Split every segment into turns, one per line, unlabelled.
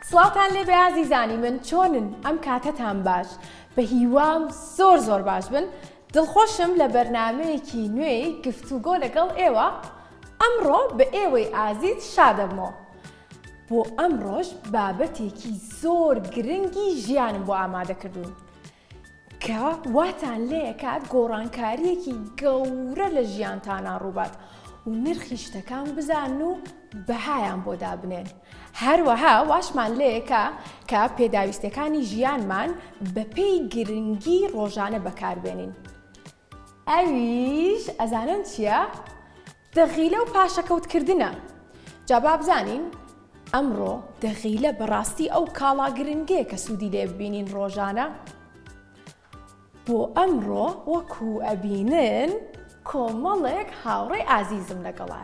سڵاوتان لێبێ ئازیزانی من چۆنن ئەم کاتەتان باش بە هیوام زۆر زۆر باش بن دڵخۆشم لە بەرنمەیەکی نوێی گفتوگۆ لەگەڵ ئێوە ئەمڕۆ بە ئێوەی ئازیز شادەبمەوە بۆ ئەمڕۆش بابەتێکی زۆر گرنگی ژیانم بۆ ئامادە کردوون کە واتان لێکات گۆڕانکارییەکی گەورە لە ژیانتانا ڕووبات و نرخی شتەکان بزانن و بەهایان بۆ دابنێن. هەروەها واشمان لێکا کە پێداویستیەکانی ژیانمان بەپێی گرنگی ڕۆژانە بەکاربێنین. ئەویش ئەزانن چییە؟ دەغیلە و پاشەکەوتکردنە. جا با بزانین ئەمڕۆ دەغیلە بەڕاستی ئەو کاڵا گرنگەیە کە سوودی لێ ببینین ڕۆژانە؟ بۆ ئەمڕۆ وەکو ئەبینن کۆمەڵێک هاوڕێی ئازیزم لەگەڵە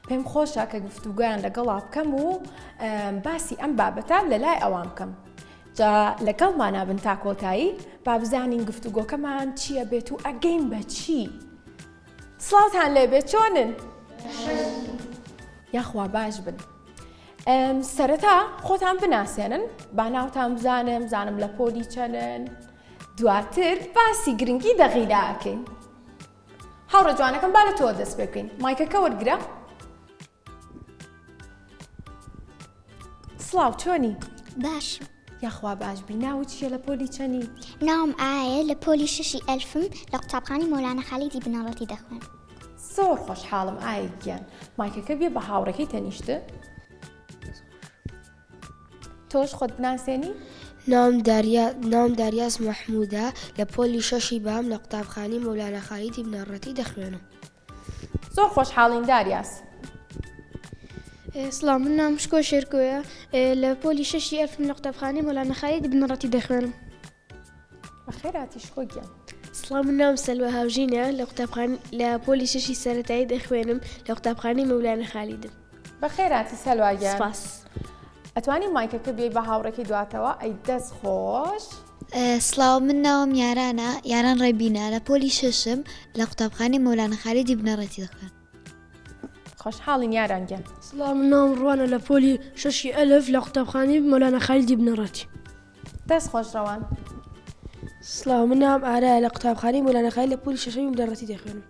پێم خۆشە کە گفتوگۆیان لەگەڵا بکەم و باسی ئەم بابەتە لە لای ئەوان بکەم. جا لەگەڵمانا بن تا کۆتایی با بزانین گفتوگۆکەمان چییە بێت و ئەگەین بە چی؟ سڵاوتان لێبێ چۆنن؟ یاخوا باش بن. سەرەتا خۆتان بناسێنن با ناوتان بزانم زانم لە پۆلی چەنن دواتر باسی گرنگی دەغیلا ئەکەین هاوڕێ جوانەکەم با لە تۆ دەست پێ بکەین مایکەکە وەرگرە سڵاو چۆنی؟
باشم.
یاخوا باش بی ناوت چیە لە پۆلی چەنی؟
ناوم ئایە لە پۆلی شەشی ئەلفم لە قوتابخانەی مەولانا خالیدی بنەڕەتی دەخوێنم.
زۆر خۆشحاڵم ئایە گیان. مایکەکە بیە بە هاوڕێکەی تەنیشتت. تۆش خۆت بناسێنی؟
ناوم داریا ناوم داریاس مەحموودە لە پۆلی شەشی بام لە قوتابخانەی مەولانا خالیدی بنەڕەتی دەخوێنم.
زۆر خۆشحاڵین داریاس.
سڵاو من ناوم شکۆ شێرکۆیە لە پۆلی شەشی ئەلفم لە قوتابخانەی مەولانا خالیدی بنەڕەتی دەخوێنم.
بەخێراتی شکۆ گیان.
سڵاو من ناوم سەلوە هاوژینە لە قوتابخان لە پۆلی شەشی سەرەتایی دەخوێنم لە قوتابخانەی مەولانا خالیدم.
بەخێراتی سەلوا گیان.
سپاس.
ئەتوانی مایکەکە بیەی بە هاوڕێکەی دواتەوە ئەی دەست خۆش.
سڵاو من ناوم یارانە یاران ڕێبینە لە پۆلی شەشم لە قوتابخانەی مەولانا خالیدی بنەڕەتی دەخوێنم.
خۆشحاڵین یاران گیان.
سڵاو من ناوم ڕوانە لە پۆلی شەشی ئەلف لە قوتابخانەی مەولانا خالیدی بنەڕەتی.
دەست خۆش ڕەوان.
سڵاو من ناوم ئارایە لە قوتابخانەی مەولانا خالید لە پۆلی شەشەمی بنەڕەتی دەخوێنم.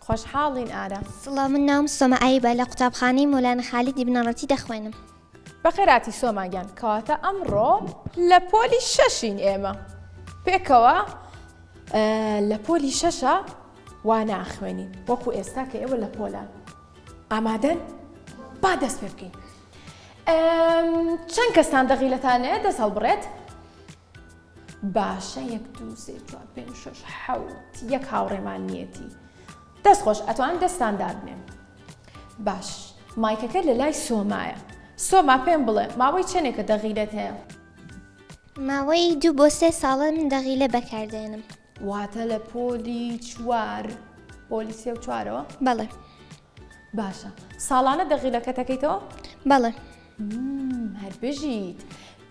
خۆشحاڵین ئارا.
سڵاو من ناوم سۆما ئەیوبە لە قوتابخانەی مەولانا خالیدی بنەڕەتی دەخوێنم.
بەخێرهاتی سۆما گیان کەواتە ئەمڕۆ لە پۆلی شەشین ئێمە پێکەوە لە پۆلی شەشە وانە ئەخوێنین وەکو ئێستا کە ئێوە لە پۆلان ئامادەن با دەست پێ بکەین چەند کەستان دەغیلەتان هەیە دەست هەڵبڕێت باشە یەک دوو سێ چوار پێنج شەش حەوت یەک هاوڕێمان نیەتی دەست خۆش ئەتوان دەستان دابنێن باش مایکەکە لە لای سۆمایە سۆما پێم بڵێ ماوەی چەندێکە دەغیلەت هەیە؟
ماوەی دوو بۆ سێ ساڵە من دەغیلە بەکاردێنم.
واتە لە پۆلی چوار پۆلی سێ و چوارەوە؟
بەڵێ.
باشە ساڵانە دەغیلەکەت ئەکەیتەوە؟
بەڵێ.
هەر بژیت.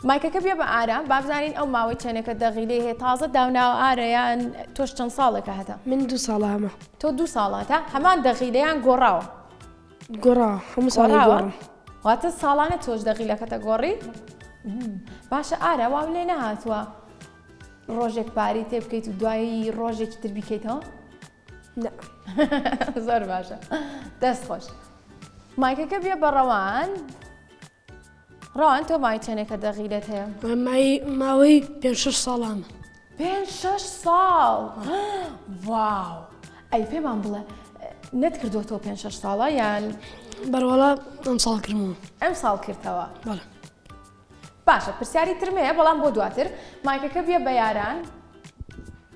مایکەکە بێ بە ئارام با بزانین ئەو ماوەی چەندێکە دەغیلەی هەیە تازە داوناوە ئارە یان تۆش چەند ساڵێکە هەتە؟
من دوو ساڵە هەمە.
تۆ دوو ساڵاتە هەمان دەغیلەیان گۆڕاوە؟
گۆڕاوە هەموو ساڵێک گۆڕم.
واتە ساڵانە تۆش دەغیلەکەتە گۆڕی؟ باشە ئارە وام لێ نەهاتووە ڕۆژێک پارەی تێ بکەیت و دوایی ڕۆژێکی تر بیکەیتەوە؟
نا.
زۆر باشە دەست خۆش مایکەکە بێ بە ڕەوان ڕەوان تۆ مای چەندێکە دەغیلەت هەیە
مای ماوەی پێ شش ساڵامە
پێ شش ساڵ واو ئەی پێمان بڵێ نەت کردوەوە پێ شش ساڵە یان
بەرەوەڵا ئەم ساڵ کردمەوە
ئەم ساڵ کردەوە
بەڵێ
باشە پرسیاری ترم هەیە بەڵام بۆ دواتر مایکەکە بیە بە یاران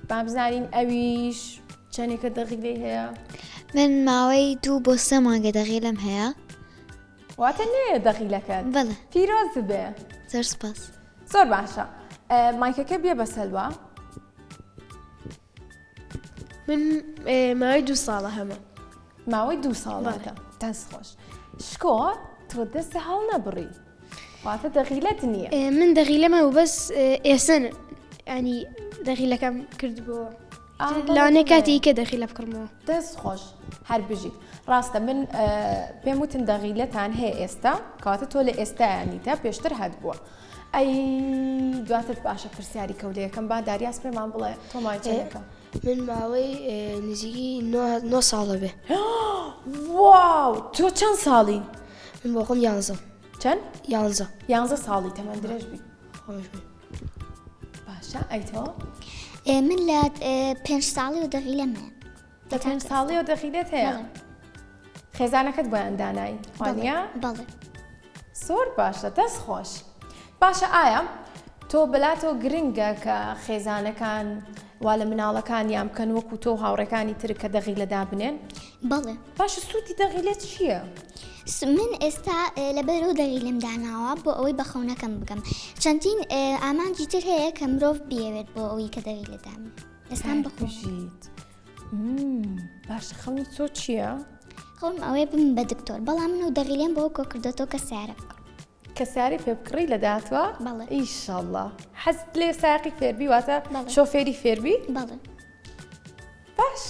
با بزانین ئەویش چەندێکە دەغیلەی هەیە
من ماوەی دوو بۆ سێ مانگە دەغیلەم هەیە
واتە نوێیە دەغیلەکەت
بەڵێ
پیرۆز بێ
زۆر سپاس
زۆر باشە مایکەکە بیە بە سەلوا
من ماوەی دوو ساڵە هەمە.
ماوەی دوو ساڵاتە دەست خۆش شکۆ تۆ دەست هەڵ نەبڕی واتە دەغیلەت نییە
من دەغیلەمە و بەس ئێسن ینی دەغیلەکەم کردبووە. لەوانەیە کاتی ئیکە دەخیلە بکڕمەوە.
دەست خۆش هەر بژیت. ڕاستە من پێم وتن دەغیلەتان هەیە ئێستا کەواتە تۆ لە ئێستایا نیتە پێشتر هەت بووە ئەی دواتر باشە پرسیاری کەولەیەکەم با داریاس پێمان بڵێ تۆ ماوەی چەندێکە؟
من ماوەی نزیکی نۆ ساڵە بێ.
واو تۆ چەند ساڵی؟
من بۆ خۆم یانزەم.
چەند؟
یانزە.
یانزە ساڵی تەمەن درێژ بی.
خۆش بی.
باشە ئەی تۆ؟
من لە پێنج ساڵی و دەغیلەم هەیە.
لە پێنج ساڵی و دەغیلەت هەیە؟ خێزانەکەت بۆیان دانای وانە؟
بەڵێ.
زۆر باشە دەست خۆش. باشە ئایا تۆ بەلاتەوە گرنگە کە خێزانەکان وا لە مناڵەکانیان بکەن وەکو تۆ و هاوڕێکانی تر کە دەغیلە دابنێن؟
بەڵێ.
باشە سوودی دەغیلە چییە؟
من ئێستا لەبەرو دەغیلم داناوە بۆ ئەوەی بە خەونەکەم بگەم چەندین ئامانجی تر هەیە کە مرۆڤ بیەوێت بۆ ئەوەی کە دەغیلە دابنێت ئێستا
بخۆشیت باشە خەونی تۆ چییە؟
خەونم ئەوەیە ببم بە دکتۆر بەڵام من و دەغیلێم بۆ کۆ کردۆتەوە کە سیارە بکڕم.
کە سیارەی پێ بکڕی لە داهاتوە؟
بەڵێ.
ئیشەڵا. حەزت لێ سایەقی فێربی واتە شۆفێری فێربی؟
بەڵێ.
باش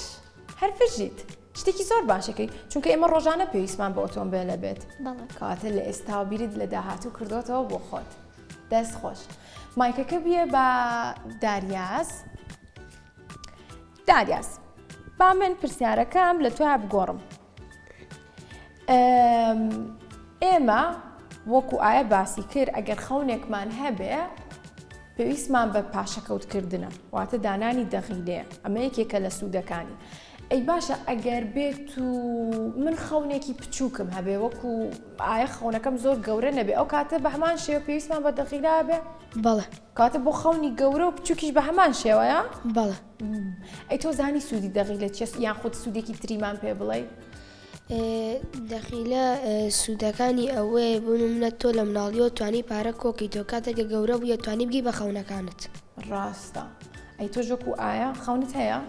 هەر بژیت شتێکی زۆر باشەکەی چونکە ئێمە ڕۆژانە پێویستمان بە ئۆتۆمبێلە بێت کەواتە لە ئێستاوە بیرت لە داهاتوو کردوتەوە بۆ خۆت دەست خۆش مایکەکە بیە بە داریاس داریاس با من پرسیارەکەم لە تۆیا بگۆڕم ئێمە وەکو ئایا باسی کرد ئەگەر خەونێکمان هەبێ پێویستمان بە پاشەکەوتکردنە واتە دانانی دەغیلەیە ئەمە یەکێکە لە سوودەکانی ئەی باشە ئەگەر بێت و من خەونێکی بچووکم هەبێ وەکو ئایا خەونەکەم زۆر گەورە نەبێ ئەو کاتە بە هەمان شێوە پێویستمان بە دەغیلا بێ
بەڵێ
کاتە بۆ خەونی گەورە و بچووکیش بە هەمان شێوەیە
بەڵێ
ئەی تۆ زانی سوودی دەغیلە چیە یان خود سوودێکی تریمان پێ بڵێ
دەخیلە سوودەکانی ئەوەیە بۆ نمونە تۆ لە مناڵیەوە توانی پارە کۆکەیتەوە کاتێک کە گەورە بوویە توانی بگەی بە خەونەکانت.
ڕاستە ئەی تۆش وەکو ئایا خەونت هەیە؟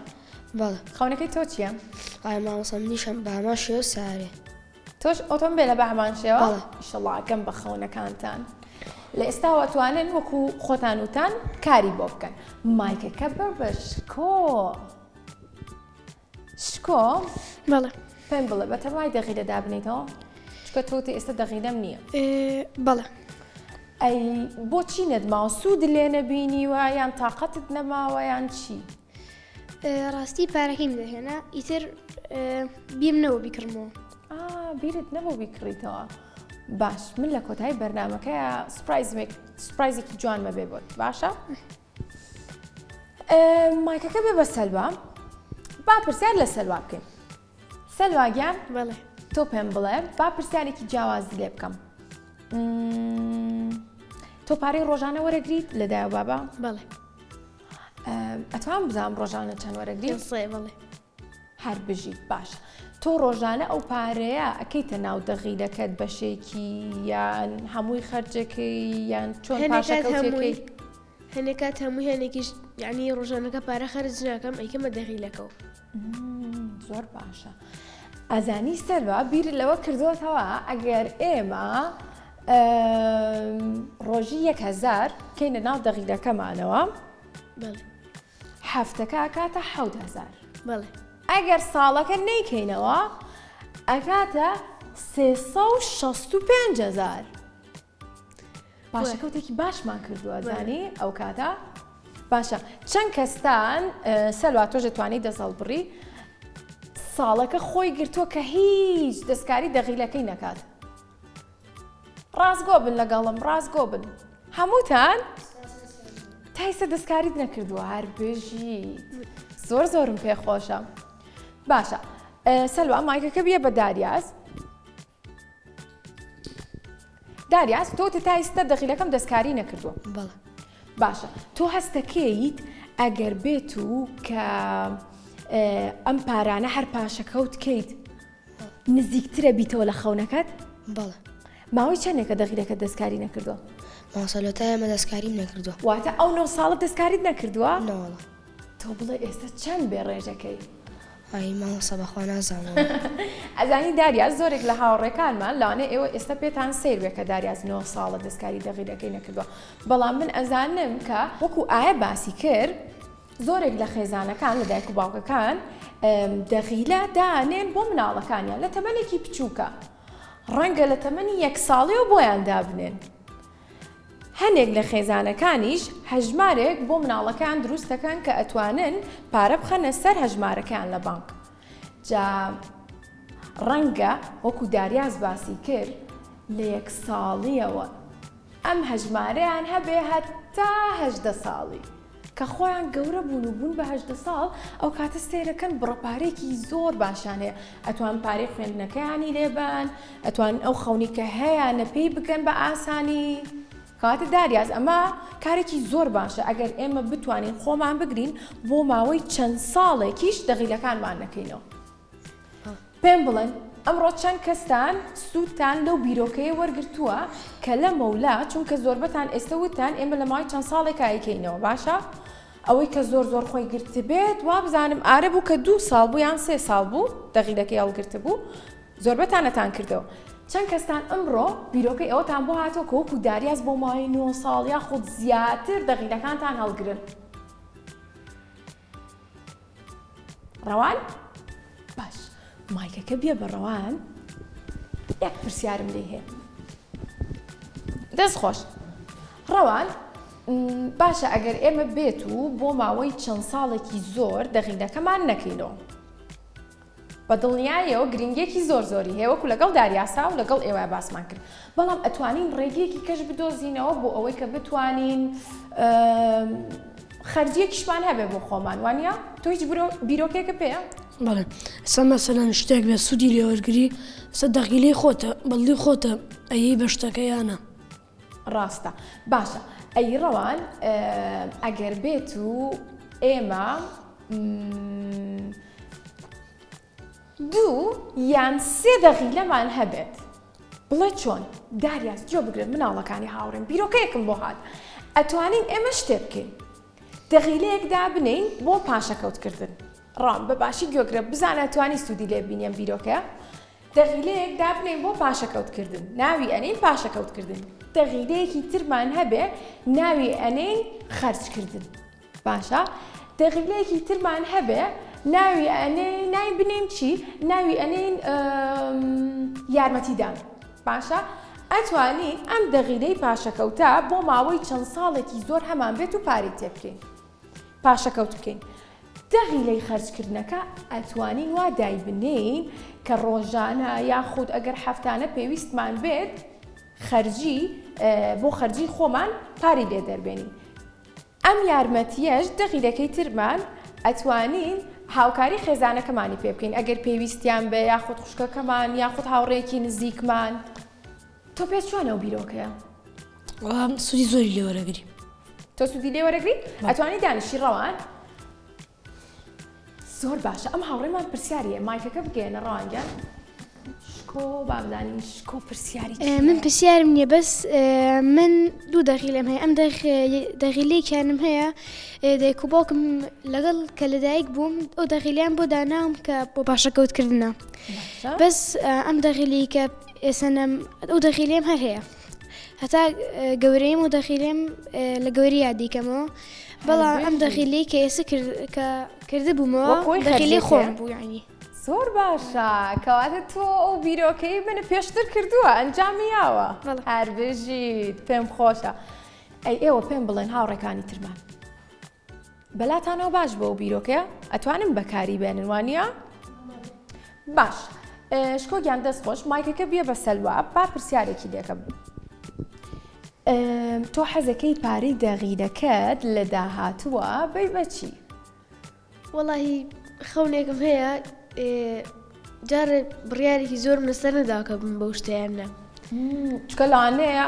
بەڵێ.
خەونەکەی تۆ چییە؟
ئایا مامۆستا منیش هەم بە هەمان شێوە سارێ.
تۆش ئۆتۆمبێلە بە هەمان شێوە؟
بەڵێ.
ئیشەڵا ئەگەم بە خەونەکانتان. لە ئێستاوە ئەتوانن وەکو خۆتان وتان کاری بۆ بکەن. مایکەکە بەر بە شکۆ. شکۆ
بەڵێ
پێم بڵێ بەتەمای دەغیلە دابنیتەوە چکە تۆ ئێستا دەغیلەم نییە
بەڵێ
ئەی بۆچی نەتماوە سوود لێ نەبینیوە یان تااقەتت نەماوە یان چی
ڕاستی پارەکەیم دەهێنا ئیتر بیم نەوە بیکڕمەوە
بیرت نەبوو بیکڕیتەوە باش من لە کۆتایی بەرنمەکەی سپرایزێک سپرایزێکی جوانمە بێ بۆت باشە مایکەکە بێ بە سەلوا با پرسیار لە سەلوا بکەین سەلوا گیان
بەڵێ
تۆ پێم بڵێ با پرسیارێکی جیاوازی لێ بکەم تۆ پارەی ڕۆژانە وەرەگریت لە دایە بابا
بەڵێ
ئەتوان بزانم ڕۆژانە چەند وەرەگری
بەڵێ
هەر بژیت باشە تۆ ڕۆژانە ئەو پارەیە ئەکەیتە ناو دەغیلەکەت بەشێکی یان هەمووی خەرجەکەی یان چۆن پاشەکەوتەکەی
هەنێک کات هەمووی هەنێکیش یعنی ڕۆژانەکە پارە خەرج ناکەم ئەیکەمە دەغیلەکەەوە
زۆر باشە ئەزانی سەروا بیر لەوە کردوتەوە ئەگەر ئێمە ڕۆژی 1000 کەینە ناو دەغیلەکەمانەوە هەفتەکە ئەکاتە 1000
بەڵێ
ئەگەر ساڵەکە نەیکەینەوە ئەکاتە 365 هزار پاشەکەوتێکی باشمان کردووە زانی ئەو کاتە باشە چەند کەستان سەلوا تۆش دەتوانیت دەست هەڵبڕی ساڵەکە خۆی گرتووە کە هیچ دەستکاری دەغیلەکەی نەکات ڕاستگۆ بن لەگەڵم ڕاستگۆ بن هەمووتان تایسە دەستکاریت نەکردووە هەر بژیت زۆر زۆرم پێخۆشە باشە سەلوا مایکەکە بیە بە داریاز داریاس تۆ تا ئیستا دەخیلەکەم دەستکاری نەکردووە
بەڵێ
باشە تۆ هەستەکەیت ئەگەر بێت و کە ئەم پارانە هەر پاشەکەوت کەیت نزیکترە بیتەوە لە خەونەکەت
بەڵێ
ماوەی چەندێکە دەغیرەکە دەستکاری نەکردووە
مامۆستا لۆ تا ئێمە دەستکاریم نەکردووە
واتە ئەو نۆ ساڵە دەستکاریت نەکردووە
نەوەڵا
تۆ بڵێ ئێستا چەند بێ ڕێژەکەی
ئای مامۆستا بەخوا نازانم.
ئەزانی داریاس زۆرێک لە هاوڕێکانمان لەوانەیە ئێوە ئێستا پێتان سەیر بێ کە داریاس نۆ ساڵە دەستکاری دەغیرەکەی نەکردووە بەڵام من ئەزانم کە وەکو ئایا باسی کرد. زۆرێک لە خێزانەکان لە دایک و باوکەکان دەغیلە دانێن بۆ مناڵەکانیان لە تەمەنێکی بچووکە ڕەنگە لە تەمەنی یەک ساڵیەوە بۆیان دابنێن. هەنێک لە خێزانەکانیش هەژمارێک بۆ مناڵەکەیان دروست دەکەن کە ئەتوانن پارە بخەنە سەر هەژمارەکەیان لە بانک. جا ڕەنگە وەکو داریاس باسی کرد لە یەک ساڵیەوە ئەم هەژمارەیان هەبێ هەتا 18 ساڵی. کە خۆیان گەورە بوون و بوون بە 18 ساڵ ئەو کاتە سێرەکەن بڕە پارێکی زۆر باشیان هەیە ئەتوان پارەی خوێندنەکەیانی لێبان ئەتوان ئەو خەونی کە هەیانە پێی بگەن بە ئاسانی کەواتە داریاز ئەمە کارێکی زۆر باشە ئەگەر ئێمە بتوانین خۆمان بگرین بۆ ماوەی چەند ساڵێکیش دەغیلەکانمان نەکەینەوە. پێم بڵێن ئەمڕۆ چەند کەستان سوودتان لەو بیرۆکەیە وەرگرتووە کە لەمەولا چونکە زۆربەتان ئێستا وتان ئێمە لە ماوەی چەند ساڵێکا ئەیکەینەوە باشە ئەوەی کە زۆر زۆر خۆی گرتبێت وابزانم ئارە بوو کە دوو ساڵ بوو یان سێ ساڵ بوو دەغیلەکەی هەڵگرتبوو زۆربەتان نەتان کردەوە چەند کەستان ئەمڕۆ بیرۆکەی ئەوەتان بۆ هاتووە کە وەکو داریاس بۆ ماوەی نۆ ساڵ یاخود زیاتر دەغیلەکانتان هەڵگرن ڕەوان باش مایکەکە بیە بە ڕەوان یەک پرسیارم لێ هەیە دەست خۆش ڕەوان باشە ئەگەر ئێمە بێت و بۆ ماوەی چەند ساڵێکی زۆر دەغیلەکەمان نەکەینەوە بە دڵنیایەوە گرنگیەکی زۆر زۆری هەیە وەکو لەگەڵ داریاسا و لەگەڵ ئێوە باسمان کرد بەڵام ئەتوانین ڕێگەیەکی کەش بدۆزینەوە بۆ ئەوەی کە بتوانین خەرجیەکیشمان هەبێ بۆ خۆمان وانە تۆ هیچ بیرۆکێکە پێیە؟
بەڵێ ئێستا مەسەلەن شتێک بێ سوودی لێ وەرگری سە دەغیلەی خۆتە بەڵی خۆتە ئەی بە شتەکە یانە
ڕاستە باشە ئەی ڕەوان ئەگەر بێت و ئێمە دوو یان سێ دەغیلەمان هەبێت بڵێ چۆن داریاس گوێ بگرن مناڵەکانی هاوڕێم بیرۆکەیەکم بۆ هات ئەتوانین ئێمە شتێ بکەین دەغیلەیەک دابنین بۆ پاشەکەوتکردن ڕام بە باشی گوێگرە بزانە توانی سوودی لێ بینیم بیرۆکەیە دەغیلەیەک دابنێین بۆ پاشەکەوتکردن ناوی ئەنێین پاشەکەوتکردن دەغیلەیەکی ترمان هەبێ ناوی ئەنێین خەرجکردن باشە دەغیلەیەکی ترمان هەبێ ناوی ئەنێین ناوی بنێین چی ناوی ئەنێین یارمەتیدان باشە ئەتوانین ئەم دەغیلەی پاشەکەوتە بۆ ماوەی چەند ساڵێکی زۆر هەمان بێت و پارەی تێ بکەین پاشەکەوت بکەین. دەغیلەی خەرجکردنەکە ئەتوانین وا دایبنێین کە ڕۆژانە یاخود ئەگەر هەفتانە پێویستمان بێت خەرجی بۆ خەرجی خۆمان پارەی لێ دەربێنین. ئەم یارمەتیەش دەغیلەکەی ترمان ئەتوانین هاوکاری خێزانەکەمانی پێ بکەین ئەگەر پێویستیان بێ یاخود خوشکەکەمان یاخود هاوڕێیەکی نزیکمان. تۆ پێت چۆنە ئەو بیرۆکەیە؟
وەڵام سوودی زۆری لێ وەرەگری.
تۆ سوودی لێ وەرەگری؟ ئەتوانی دانیشی ڕەوان؟ زۆر باشە ئەم هاوڕێمان پرسیاری هەیە مایکەکە بگەیەنە ڕەوان گیان. شکۆ بابزانین شکۆ پرسیاری چییە؟
من پرسیارم نییە بەس من دوو دەغیلەم هەیە ئەم دەغیلێکیانم هەیە دایک و باوکم لەگەڵ کە لەدایک بووم ئەو دەغیلیان بۆ داناوم کە بۆ پاشەکەوتکردنە بەس ئەم دەغیلی کە ئێستا نەم ئەو دەخیلەیەم هەر هەیە هەتا گەورەیم و دەخیلێم لە گەوری یادی کەمەوە بەڵام ئەم دەخیلی کە ئێستا کە کردبوومەوە دەخیلی خۆم بوو یعنی
زۆر باشە کەواتە تۆ ئەو بیرۆکەی من پێشتر کردووە ئەنجامی یاوە هەر بژیت پێم خۆشە ئەی ئێوە پێم بڵێن هاوڕێکانی ترمان بەلاتانەوە باش بۆ ئەو بیرۆکەیە ئەتوانن بەکاری بێنن وانە؟ باش شکۆ گیان دەست خۆش مایکەکە بیە بە سەلوا با پرسیارێکی لێکەم تۆ حەزەکەی پارەی دەغیرەکەت لە داهاتووە بەی بەچی؟
وەڵاهی خەونێکم هەیە جارێ بڕیارێکی زۆرم لەسەر نەدا کە بم بەو شتەیان نا.
چکە لەوانەیە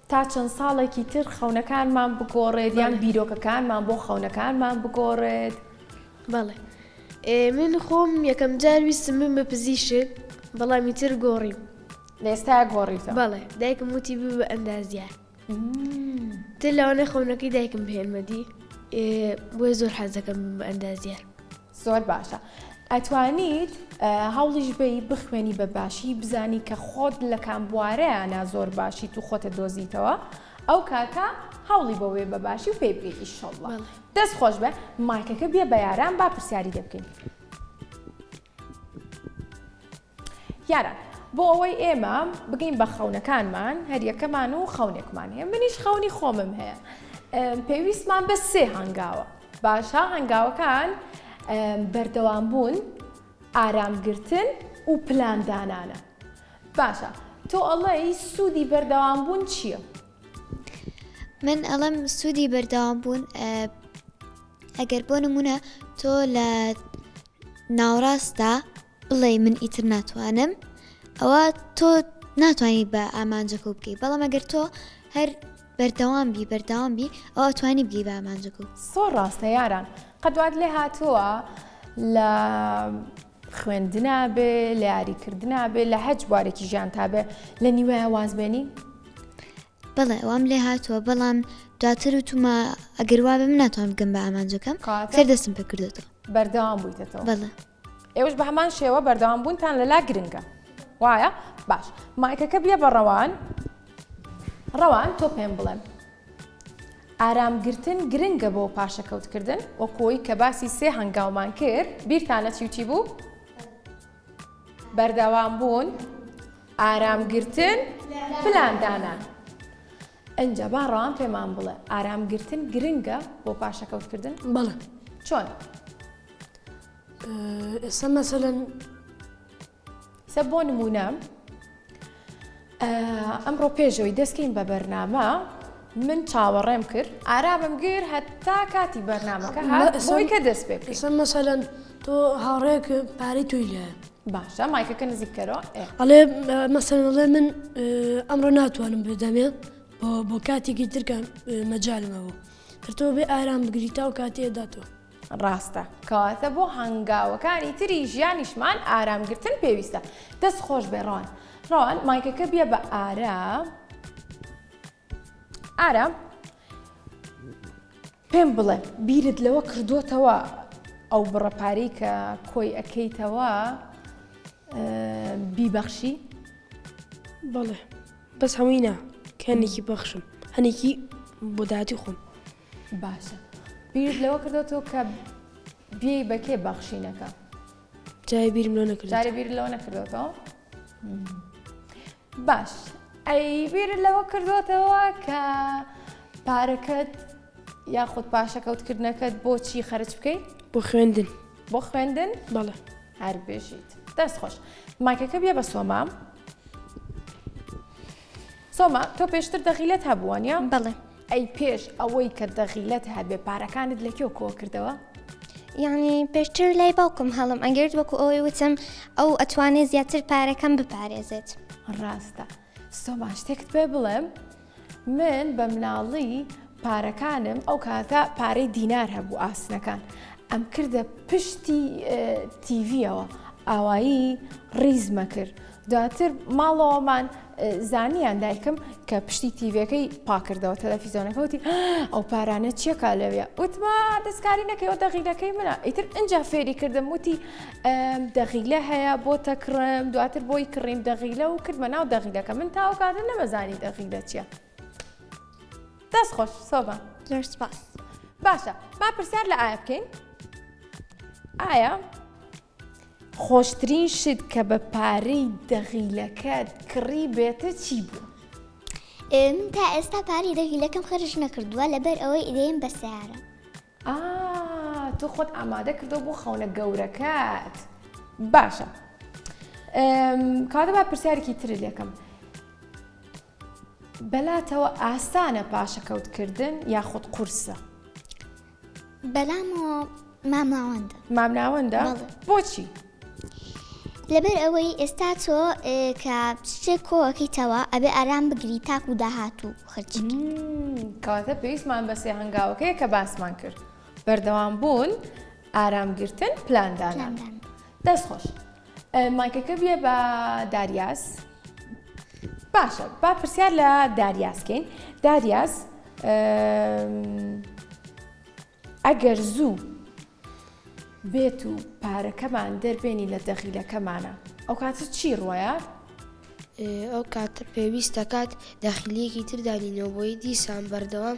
تا چەند ساڵێکی تر خەونەکانمان بگۆڕێت یان بیرۆکەکانمان بۆ خەونەکانمان بگۆڕێت.
بەڵێ من خۆم یەکەم جار ویستم بم بە پزیشک بەڵام ئیتر گۆڕیم.
لە ئێستا گۆڕیتەوە؟
بەڵێ دایکم وتی ببە بە ئەندازیار. تر لەوانەیە خەونەکەی دایکم بهێنمە دی بۆیە زۆر حەز دەکەم ببم بە ئەندازیار.
زۆر باشە ئەتوانیت هەوڵیش بەی بخوێنی بە باشی بزانی کە خۆت لە کام بوارەیانە زۆر باشیت و خۆتە دۆزیتەوە. ئەو کاتە هەوڵی بۆ بێ بە باشی و پێی بگەی ئیشەڵڵا. دەست خۆش بێ مایکەکە بیە بە یاران با پرسیاری لێ بکەین. یاران بۆ ئەوەی ئێمە بگەین بە خەونەکانمان هەریەکەمان و خەونێکمان هەیە منیش خەونی خۆمم هەیە پێویستمان بە سێ هەنگاوە باشە هەنگاوەکان بەردەوام بوون ئارامگرتن و پلاندانانە باشە تۆ ئەڵێی سوودی بەردەوام بوون چییە؟
من ئەڵێم سوودی بەردەوام بوون ئەگەر بۆ نمونە تۆ لە ناوەڕاستدا بڵێ من ئیتر ناتوانم ئەوە تۆ ناتوانانی بە ئامانجەکە بکەی بەڵام ئەگەر تۆ هەر بەردەوام بی بەردەوام بی ئەوە توانی بگەی بە ئامانجەکە
زۆر ڕاستە یاران قەت وات لێ هاتووە لە خوێندنا بێ لە یاریکردنا بێ لە هەچ بوارێکی ژیان تا بێ لە نیوەیە واز بێنی؟
بەڵێ وام لێ هاتووە بەڵام دواتر وتومە ئەگەر وا بێ من ناتوانم بگەم بە ئامانجەکەم سەر دەستم پێ کردوێتەوە
بەردەوام بوویتەوە
بەڵێ
ئێوەش بە هەمان شێوە بەردەوام بوونتان لەلا گرنگە وایە باش مایکەکە بیە بە ڕەوان ڕەوان تۆ پێم بڵێم ئارامگرتن گرنگە بۆ پاشەکەوتکردن وەکۆی کە باسی سێ هەنگاومان کرد بیرتانە چی و چی بوو؟ بەردەوام بوون، ئارامگرتن، پلاندانان. ئینجا با ڕەوان پێمان بڵێ ئارامگرتن گرنگە بۆ پاشەکەوتکردن؟
بەڵێ.
چۆن؟
ئێستا مەسەلەن
سە بۆ نمونە ئەمڕۆ پێشەوەی دەستکەین بە بەرنامە من چاوەڕێم کرد ئارامم گر هەتا کاتی بەرنامەکە هات بۆی کە دەست پێ بکەین.
ئێستا مەسەلەن تۆ هاوڕێک پارەی تۆی لایە
باشە مایکەکە نزیک کەرەوە ئێ.
ئەڵێ مەسەلەن ئەڵێ من ئەمڕۆ ناتوانم بدەمێ بۆ بۆ کاتێکی تر کە مەجالم هەبوو تر تۆ بێ ئارام بگری تا ئەو کاتەیە داتەوە.
ڕاستە کەواتە بۆ هەنگاوەکانی تری ژیانیشمان ئارامگرتن پێویستە دەست خۆش بێ ڕەوان ڕەوان مایکەکە بیە بە ئارام ئارام پێم بڵێ بیرت لەوە کردوتەوە ئەو بڕە پارەی کە کۆی ئەەکەیتەوە بیبەخشی
بەڵێ بەس هەمووی نا کەنێکی بەخشم هەنێکی بۆ داهاتی خۆم
باشە بیرت لەوە کردوتەوە کە بێی بە کێ بەخشینەکە؟
جارێ بیرم لەوە نەکردوتەوە.
جارێ بیرت لەوە نەکردوتەوە؟ باش ئەی بیرت لەوە کردوتەوە کە پارەکەت یاخود پاشەکەوتکردنەکەت بۆ چی خەرج بکەیت؟
بۆ خوێندن.
بۆ خوێندن؟
بەڵێ.
هەر بژیت. دەست خۆش. مایکەکە بیە بە سۆما. سۆما تۆ پێشتر دەغیلەت هەبووە نیە؟
بەڵێ.
ئەی پێش ئەوەی کە دەغیلەت هەبێ پارەکانت لە کوێ کۆ کردەوە؟
یعنی پێشتر لای باوکم هەڵم ئەگرت وەکو ئەوەی وتم ئەو ئەتوانێ زیاتر پارەکەم بپارێزێت.
ڕاستە سۆما شتێکت پێ بڵێم من بە مناڵی پارەکانم ئەو کاتە پارەی دینار هەبوو ئاسنەکان ئەم کردە پشتی تیڤیەوە ئاوایی ڕیزمە کرد دواتر ماڵەوەمان زانیان دایکم کە پشتی تیڤەکەی پاکردەوە تەلەفیزیۆنەکە وتی ئەو پارانە چیەکە لەوێ وتما دەستکاری نەکەیەوە دەغیلەکەی منە ئیتر ئینجا فێری کردم وتی دەغیلە هەیە بۆ تەکڕم دواتر بۆی کڕیم دەغیلە و کردمە ناو دەغیلەکە من تاو کاتە نەمەزانی دەغیلە چییە دەست خۆش سۆبە
زۆر سپاس
باشە با پرسیار لە ئایا بکەین ئایا خۆشترین شت کە بە پارەی دەغیلەکەت کڕی بێتە چی بوو؟
من تا ئێستا پارەی دەغیلەکەم خەرج نەکردووە لەبەر ئەوەی ئیدەیم بە سەیارە.
ئا تۆ خۆت ئامادە کردەوە بۆ خەونە گەورەکەت باشە کاتە با پرسیارێکی ترت لێکەم بەلاتەوە ئاسانە پاشەکەوتکردن یاخود قورسە؟
بەلامەوە مامناوەندە.
مامناوەندە؟ بۆچی؟
لەبەر ئەوەی ئێستا تۆ کە شتێک کۆئەکەیتەوە ئەبێ ئارام بگری تاکو داهاتوو خەرجی بکەی.
کەواتە پێویستمان بە سێ هەنگاوەکەیە کە باسمان کرد بەردەوام بوون ئارامگرتن پلاندانان دەست خۆش مایکەکە بیە بە داریاس باشە با پرسیار لە داریاس کەین داریاس ئەگەر زوو بێت و پارەکەمان دەربێنی لە دەغیلەکەمانە ئەو کاتە چی ڕۆیە؟
ئەو کاتە پێویست دەکات دەخیلەیەکی تر دانینەوە بۆی دیسان بەردەوام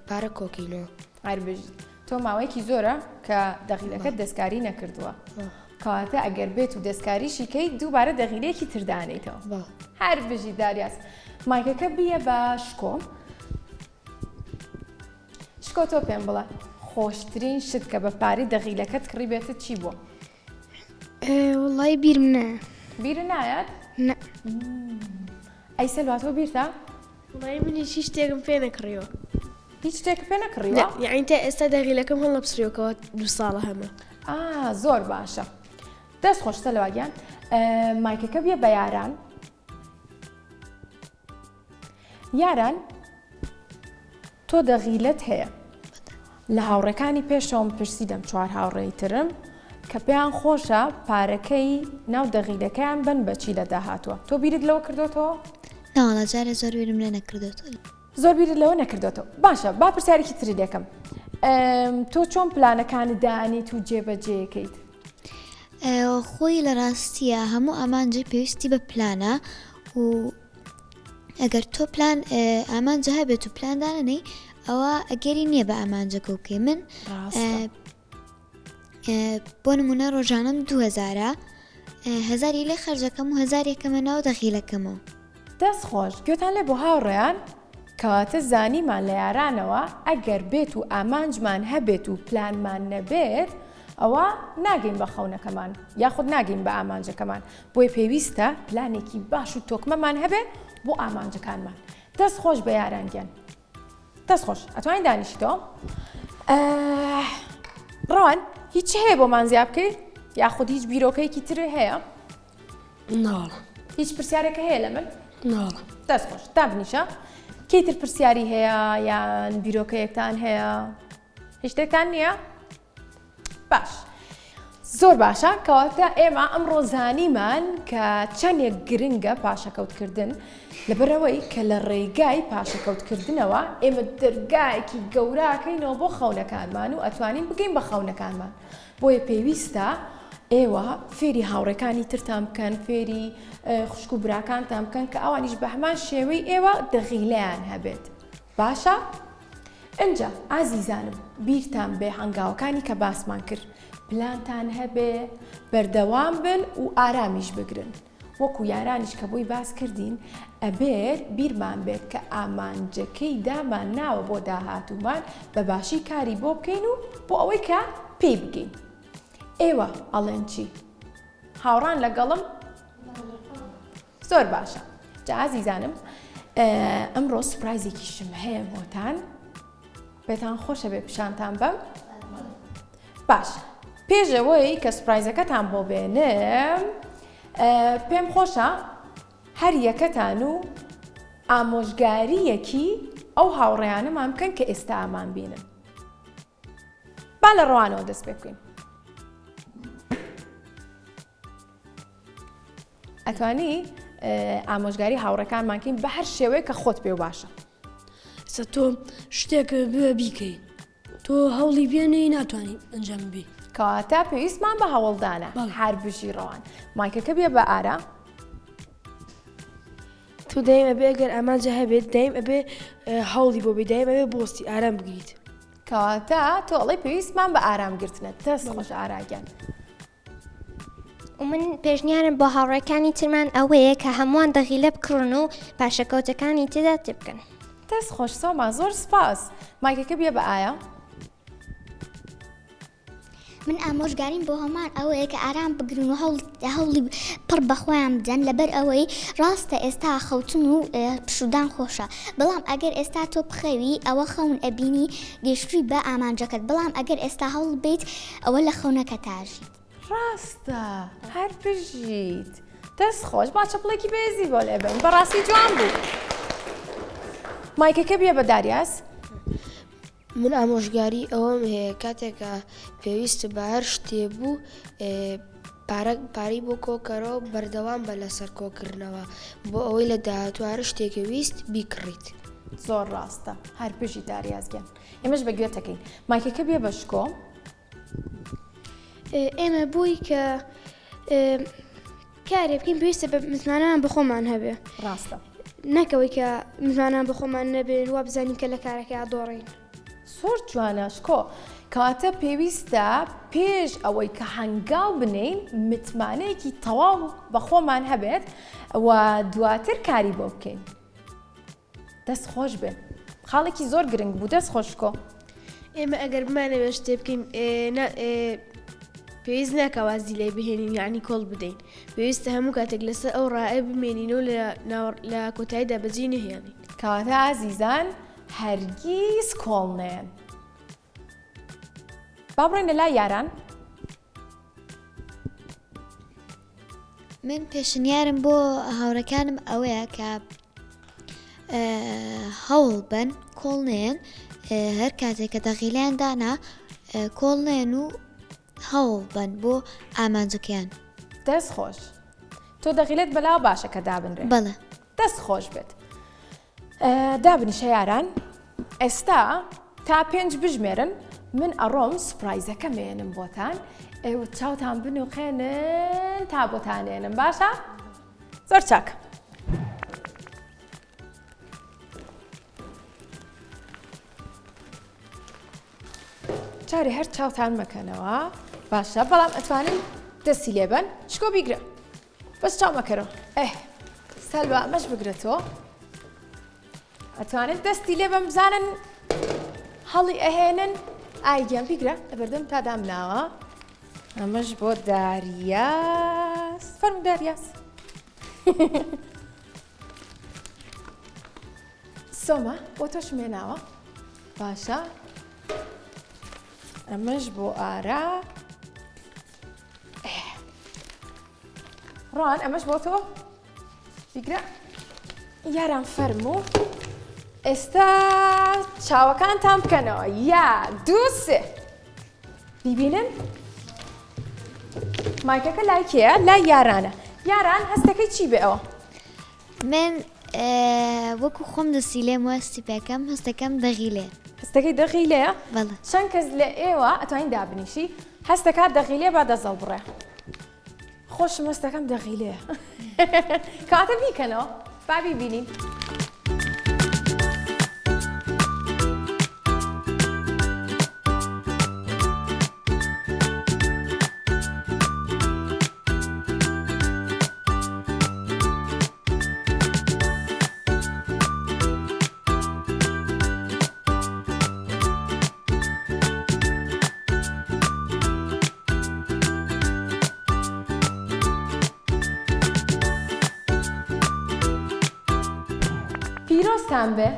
پارە کۆکەینەوە.
هەر بژیت. تۆ ماوەیەکی زۆرە کە دەغیلەکەت دەستکاری نەکردووە کەواتە ئەگەر بێت و دەستکاریشی کەی دووبارە دەغیلەیەکی تر دانیتەوە هەر بژی داریاس مایکەکە بیە بە شکۆ شکۆ تۆ پێم بڵێ خۆشترین شت کە بە پارەی دەغیلەکەت کڕی بێتت چی بووە؟
وڵی بیرم نایە
بیرت نایەت؟
نە
ئەی سەلوا تۆ بیرتە؟
وەڵایی منیش هیچ شتێکم پێ نەکڕیوە.
هیچ شتێکت پێ نەکڕیوە؟
نا یەعنی تا ئێستا دەغیلەکەم هەڵنەپسریوە کەوا دوو ساڵە هەمە.
ئا زۆر باشە دەست خۆش سەلوا گیان مایکەکە بیە بە یاران یاران تۆ دەغیلەت هەیە لە هاوڕێکانی پێشەوەم پرسی دەم چوار هاوڕێی ترم کە پێیان خۆشە پارەکەی ناو دەغیلەکەیان بن بەچی لە داهاتوە تۆ بیرت لەوە کردوتەوە؟
ناوەڵا جارێ زۆر بیرم لێ نەکردوتەوە.
زۆر بیرت لەوە نەکردوتەوە باشە با پرسیارێکی تری لێکەم تۆ چۆن پلانەکانت دانیت و جێبەجێکەیت؟
خۆی لە ڕاستیە هەموو ئامانجی پێویستی بە پلانە و ئەگەر تۆ پلان ئامانجە هەبێت و پلان دانەنەی ئەوە ئەگەری نییە بە ئامانجەکە بکەی من بۆ نمونە ڕۆژانم دوهزارە هەزاری لێ خەرجەکەم و هەزارێکەمە ناو دەخیلەکەمەوە.
دەست خۆش گوێتان لێ بوو هاوڕێیان کەواتە زانیمان لە یارانەوە ئەگەر بێت و ئامانجمان هەبێت و پلانمان نەبێت ئەوا ناگەین بە خەونەکەمان یاخود ناگەین بە ئامانجەکەمان بۆیە پێویستە پلانێکی باش و تۆکمەمان هەبێ بۆ ئامانجەکانمان دەست خۆش بە یاران گیان دەست خۆش ئەتوانین دانیشیتەوە ڕەوان هیچ هەیە بۆمان زیا بکەیت یاخود هیچ بیرۆکەیەکی تر هەیە
ناڵە
هیچ پرسیارێکە هەیە لە من
ناڵە
دەست خۆش دابنیشە کەی تر پرسیاری هەیە یان بیرۆکەیەکتان هەیە هیچ شتێکتان نییە باش زۆر باشە کەواتە ئێمە ئەمڕۆ زانیمان کە چەندێک گرنگە پاشەکەوتکردن لەبەرەوەی کە لە ڕێگای پاشەکەوتکردنەوە ئێمە دەرگایەکی گەوراکەینەوە بۆ خەونەکانمان و ئەتوانین بگەین بە خەونەکانمان بۆیە پێویستە ئێوە فێری هاوڕێکانی ترتان بکەن فێری خوشک و براکانتان بکەن کە ئەوانیش بە هەمان شێوەی ئێوە دەغیلەیان هەبێت باشە ئنجا ئازیزانم بیرتان بێ هەنگاوەکانی کە باسمان کرد پلانتان هەبێ بەردەوام بن و ئارامیش بگرن وەکو یارانیش کە بۆی باس کردین ئەبێت بیرمان بێت کە ئامانجەکەی دامان ناوە بۆ داهاتوومان بە باشی کاری بۆ بکەین و بۆ ئەوەی کە پێی بگەین ئێوە ئەڵێن چی هاوڕان لەگەڵم زۆر باشە جا ئازیزانم ئەمڕۆ سوپرایزێکیشم هەیە بۆتان پێتان خۆشە بێ پیشانتان بەم باش پێشەوەی کە سوپرایزەکەتان بۆ بێنم پێم خۆشە هەر یەکەتان و ئامۆژگاریەکی ئەو هاوڕێیانەمان بکەن کە ئێستا ئامان بینن با لە ڕوانەوە دەست پێ بکەین ئەتوانی ئامۆژگاری هاوڕێکانمان کەین بە هەر شێوەیە کە خۆت پێ باشە.
ئێستا تۆ شتێک بوێ بیکەی تۆ هەوڵی بێنی ناتوانانی ئەنجام بی.
کەواتە پێویستمان بە هەوڵدانە هەر بژی ڕەوان مایکەکە بێ بە ئارا.
تۆ دایم ئەبێ ئەگەر ئامانجە هەبێت دایم ئەبێ هەوڵی بۆ بێ دایم ئەبێ بۆستی ئارام بگریت.
کەواتە تۆ ئەڵێی پێویستمان بە ئارام گرتنە دەست خۆش ئارا گیان.
و من پێشنیارم بۆ هاوڕێکانی ترمان ئەوەیە کە هەمووان دەغیلە بکڕن و پاشەکەوتەکانی تێدا تێبکەن.
دەست خۆش سۆما زۆر سپاس. مایکەکە بیە بە ئایا.
من ئامۆژگاریم بۆ هەمووان ئەوەیە کە ئارام بگرن و هەوڵی پڕ بە خۆیان بدەن لەبەر ئەوەی ڕاستە ئێستا خەوتن و پشوودان خۆشە بەڵام ئەگەر ئێستا تۆ بخەوی ئەوە خەون ئەبینی گەیشتووی بە ئامانجەکەت بەڵام ئەگەر ئێستا هەوڵ بیت ئەوە لە خەونەکەتا ژیت.
ڕاستە هەر بژیت. دەست خۆش با چەپڵێکی بەێزی بۆ لێ بن بەڕاستی جوان بوو. مایکەکە بیە بە داریاس.
من ئامۆژگاری ئەوەم هەیە کاتێکە پێویست بە هەر شتێ بوو پارە پارەی بۆ کۆکەرەوە بەردەوام بە لەسەر کۆکردنەوە بۆ ئەوەی لە داهاتوو هەر شتێکە ویست بیکڕیت.
زۆر ڕاستە هەر بژی داریاس گیان. ئێمەش بە گوێت ئەکەین. مایکەکە بیە بە شکۆ.
ئێمە بۆی کە. کارێ بکەین پێویستە بە متمانەمان بە خۆمان هەبێ.
ڕاستە.
نەک ئەوەی کە متمانەمان بە خۆمان نەبێ وا بزانین کە لە کارەکەیا دۆڕین.
زۆر جوانە شکۆ. کەواتە پێویستە پێش ئەوەی کە هەنگاو بنێین متمانەیەکی تەواو بە خۆمان هەبێت و دواتر کاری بۆ بکەین. دەست خۆش بێ خاڵێکی زۆر گرنگ بوو دەست خۆش شکۆ.
ئێمە ئەگەر بمانەوێت شتێ بکەین پێویست ناکە وازی لێ بهێنین یعنی کۆڵ بدەین پێویستە هەموو کاتێک لەسەر ئەو ڕائە بمێنین و لە کۆتاییدا بەجێی نەهێڵین.
کەواتە ئازیزان هەرگیز کۆڵ نەیەن. با بڕۆینە لای یاران.
من پێشنیارم بۆ هاوڕێکانم ئەوەیە کە هەوڵ بن کۆڵ نێن هەر کاتێک کە دەغیلیان دانا کۆڵ نێن و هەوڵ بن بۆ ئامانجەکەیان.
دەست خۆش. تۆ دەغیلت بەلاوە باشە کە دابنرێ.
بەڵێ.
دەست خۆش بێت. دابنیشە یاران ئێستا تا پێنج بژمێرن من ئەڕۆم سپرایزەکە مێنم بۆتان ئێوە چاوتان بنوقێنن تا بۆتانێنم باشە زۆر چاک. جارێ هەر چاوتان مەکەنەوە باشە بەڵام ئەتوانن دەستی لێبەن شکۆ بیگرە بەس چاو مەکەرەوە ئێه سەلوا ئەمەش بگرە تۆ ئەتوانن دەستی لێ بەم بزانن هەڵی ئەهێنن ئای گیان بیگرە لەبەردەم تا دامناوە ئەمەش بۆ داریاس فەرموو داریاس سۆما بۆ تۆش مێناوە باشە ئەمەش بۆ ئارا ڕوان ئەمەش بۆ تۆ بیگرە یاران فەرموو ئێستا چاوەکانتان بکەنەوە یا دوو سێ بیبینن مایکەکە لای کێیە لای یارانە یاران هەستەکەی چی بێ ئەوە
من وەکو خۆم دەستی لێم وەستی پێکەم هەستەکەم دەغیلێ
هەستەکەی دەغیلەیە
بەڵێ
چەند کەس لە ئێوە ئەتوانین دابنیشی هەستەکات دەغیلێ با دەزەڵ بڕێ خۆشم هەستەکەم دەغیلەیە کاتە بیکەنەوە با بیبینین. پیرۆزتان بێ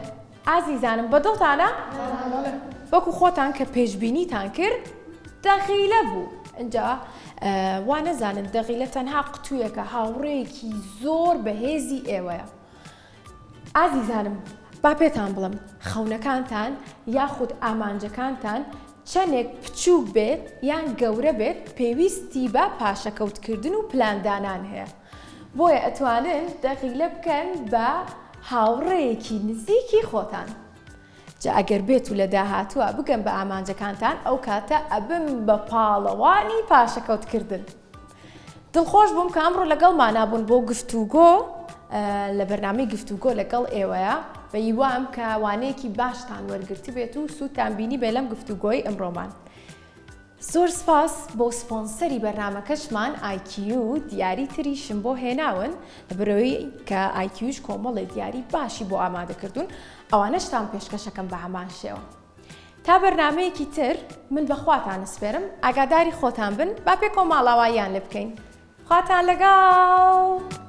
ئازیزانم بە دڵتانە؟ وەکو خۆتان کە پێشبینیتان کرد دەغیلە بوو ئینجا وا نەزانن دەغیلە تەنها قوتوویەکە هاوڕێیەکی زۆر بەهێزی ئێوەیە ئازیزانم با پێتان بڵێم خەونەکانتان یاخود ئامانجەکانتان چەندێک بچووک بێت یان گەورە بێت پێویستی بە پاشەکەوتکردن و پلاندانان هەیە بۆیە ئەتوانن دەغیلە بکەن بە هاوڕێیەکی نزیکی خۆتان جا ئەگەر بێت و لە داهاتووە بگەن بە ئامانجەکانتان ئەو کاتە ئەبم بە پاڵەوانی پاشەکەوتکردن. دڵخۆش بووم کە ئەمڕۆ لەگەڵمانا بوون بۆ گفتوگۆ لە بەرنامەی گفتوگۆ لەگەڵ ئێوەیە بە هیوام کە وانەیەکی باشتان وەرگرتبێت و سوودتان بینی بێ لەم گفتوگۆی ئەمڕۆمان. زۆر سپاس بۆ سپۆنسەری بەرنامەکەشمان ئایکیو دیاری تریشم بۆ هێناون لەبەرئەوەی کە ئایکیوش کۆمەڵێ دیاری باشی بۆ ئامادە کردوون ئەوانەشتان پێشکەشەکەم بە هەمان شێوە تا بەرنامەیەکی تر من بە خواتان ئەسپێرم ئاگاداری خۆتان بن با پێکەوە ماڵاواییان لێ بکەین خواتان لەگەڵ.